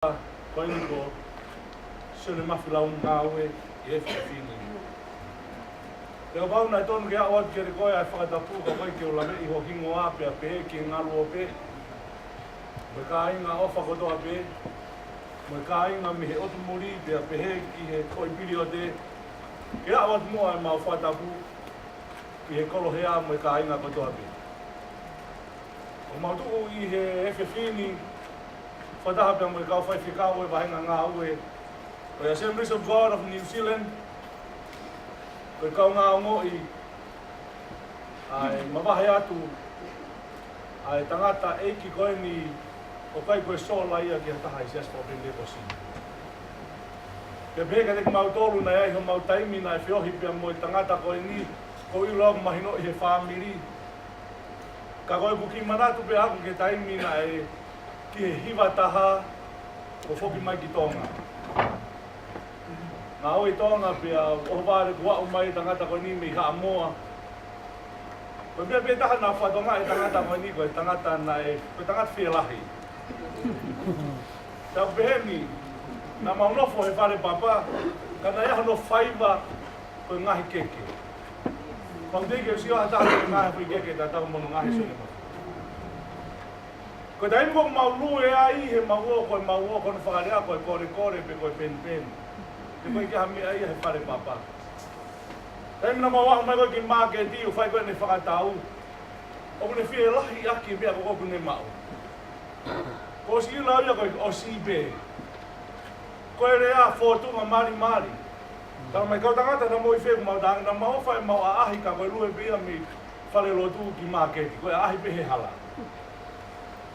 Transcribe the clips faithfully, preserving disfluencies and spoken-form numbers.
Ko eni ko Sione Mafi Laungāue ʻi he efiafi ni. Pea kapau naʻe tonu ke aʻu atu kiate koe ʻa e fakatapu, ka ʻoku ʻikai ke u laveʻi ho hingoa pea pehē ki he ngaluope, mo e kāinga ʻofa kotoa pē, mo e kāinga mei he ʻotu muli pea pehē ki he koʻi piliote, ke aʻu atu muʻa ʻemau fakatapu ki he koloa mo e kāinga kotoa pē. ʻOku mau tuʻu ʻi he efiafi ni fakataha pea mo e kau faifekau ʻo e vahenga ngāue ʻo e Assemblies of God of New Zealand, ko e kaungā ongoʻi ʻa e mavahe atu ʻa e tangataʻeiki ko eni ʻoku ʻikai ko e sola ia ki ha taha ʻi he Siasi Fakapenitekosi. Pea pehē kiate kimautolu naʻe ʻi ai homau taimi naʻe feohi pea mo e tangata ko eni, ʻoku ou ʻilo ʻoku mahinoʻi he fāmili. Ka ko ʻeku kiʻi manatu pē ʻaʻaku ki he taimi naʻe ki he hiva taha kuo foki mai ki Tonga. Ngāue ʻi Tonga pea ʻohovale kuo aʻu mai e tangata ko eni mei Haʻamoa. Ko e meʻa pē taha naʻe fakatokangaʻi e tangata ko eni, ko e tangata naʻe, ko e tangata fielahi. Tau pehē ni, naʻa mau nofo he fale papa, ka naʻe ʻi ai hono faiva ko e ngaahi keke. Mau teʻeki ke u sio ha taha ko e ngaahi foʻi keke tatau mo hono ngaahi sene mau. Ko e taimi ko ē ʻoku mau lue ai he mau ō, ko e mau ō ko hono fakalea ko e kolekole pe ko e penipeni. Pe ko e ʻikai ha meʻa ia he fale papa. Taimi naʻa mau aʻu mai ko ē ki māketi ʻo fai ko ē ʻene fakatau, ʻoku ne fielahi ʻaki e meʻa ko ē ʻoku ne maʻu. Ko e ʻosi lau ia ko e ʻosi pē. Ko e lea fōtunga malimali. Tala mai kau tangata naʻa mau ʻi fē, ko mau tangata naʻa mau fai mau ʻaʻahi ka ko e lue pē ia mei falelotu ki māketi. Ko e ʻaʻahi pē he hala.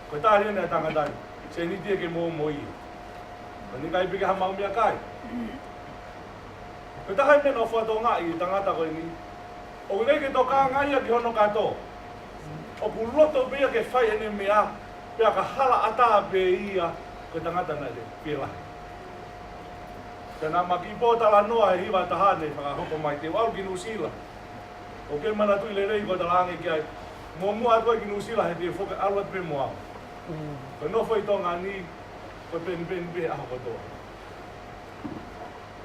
Ko e tali eni ʻa e tangata ni, sēniti ē ke mo mo ia. Ko eni kai pē ke ha mau meʻakai. Ko e taha e meʻa naʻe fakatokangaʻi e tangata ko eni, ʻoku ʻikai ke tokanga ia ki hono kato. ʻOku loto pē ia ke fai ʻene meʻa, pea ka hala ʻatā pē ia, ko e tangata naʻe fielahi. Pea naʻa ma kiʻi pōtalanoa he hiva taha ni fakahoko mai te u ʻalu ki Nuʻusila. ʻOku ke manatuʻi lelei ko e talaange ki ai, mou muʻa atu ai ki Nuʻusila he te u foki ʻalu atu pē mo au. Ko e nofo ʻi Tonga ni, ko e penipeni pē ʻaho kotoa.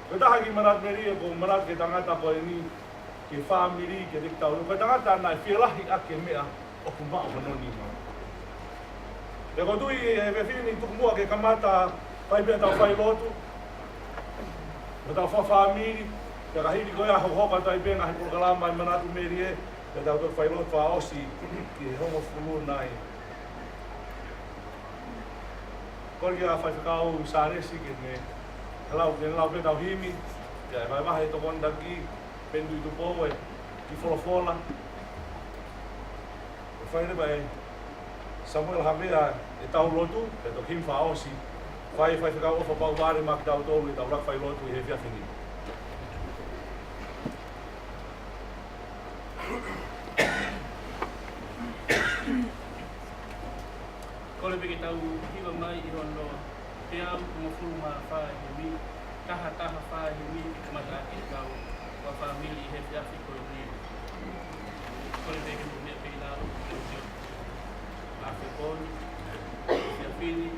Ko e taha e kiʻi manatu melie ʻoku ou manatu ki he tangata ko eni, ki he fāmili, kiate kitautolu. Ko e tangata naʻe fielahi ʻaki e meʻa ʻoku maʻu hono nima. Pea ʻoku ou tui he efiafi ni tuku muʻa ke kamata fai pē ʻetau failotu mo ʻetau fakafāmili, pea ka hili ko ia hokohoko atu ai pē ngaahi polokalama ʻa e manatu melie, pea tau toki failotu fakaʻosi ki he hongofulu nai. Kole kia Faifekau Sālesi ke ne lau, ke ne lau pē ʻetau himi, pea ʻe vahevahe ʻe he tokoni taki, Peni Tuʻitupou e kiʻi folofola. ʻE fai leva ʻe Samuela Havea ʻetau lotu, pea toki himi fakaʻosi. Fai, Faifekau ʻOfa Pauvale maʻa kitautolu ʻetau laka failotu ʻi he efiafi ni. Kole pē ke tau hiva mai ʻi hono teau hongofulu mā fā himi, taha taha fā himi, ke kamata ʻaki ʻetau fakafāmili ʻi he efiafi ko eni. Kole pē ke mou meʻa pē ʻi lalo, ke ʻosi ʻo afe poni, efiafi ni,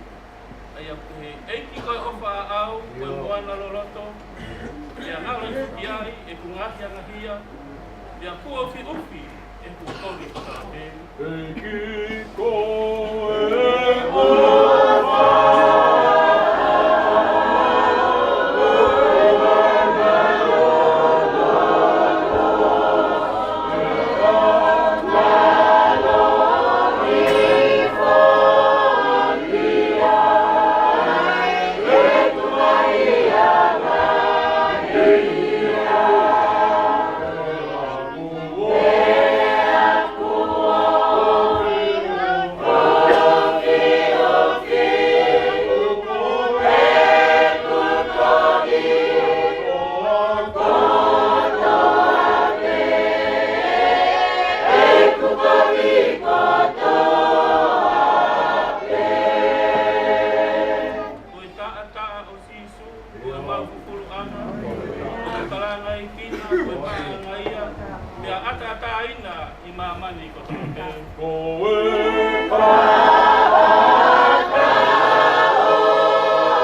ʻa ia ʻoku pehē: ʻEiki ko e ʻofa ʻaʻau, ko e moana loloto, ʻe ʻalu atu ki ai ʻeku ngaahi angahia, pea kuo ʻufiʻufi ʻeku toki kotoa pē. ʻEiki ko e ʻofa Ko e taʻataʻa ʻo Sīsū, ko e mau fufulu ʻana, ko e talangaekina, ko e paʻanga ia, pea ʻataʻatā ʻi māmani kotoa pē. Ko e taʻataʻa ʻo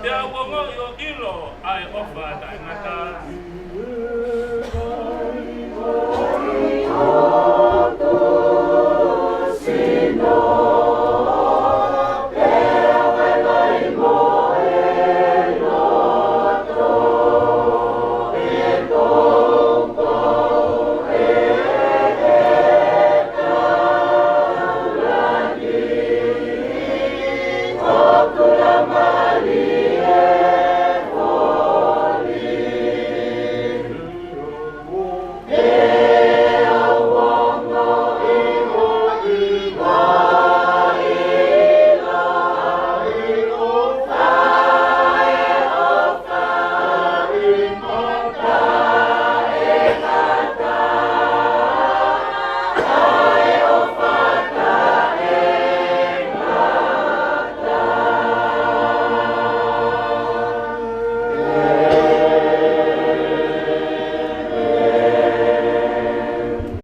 Pea u ongoʻi ʻo ʻilo ʻa e ʻofa taʻengata.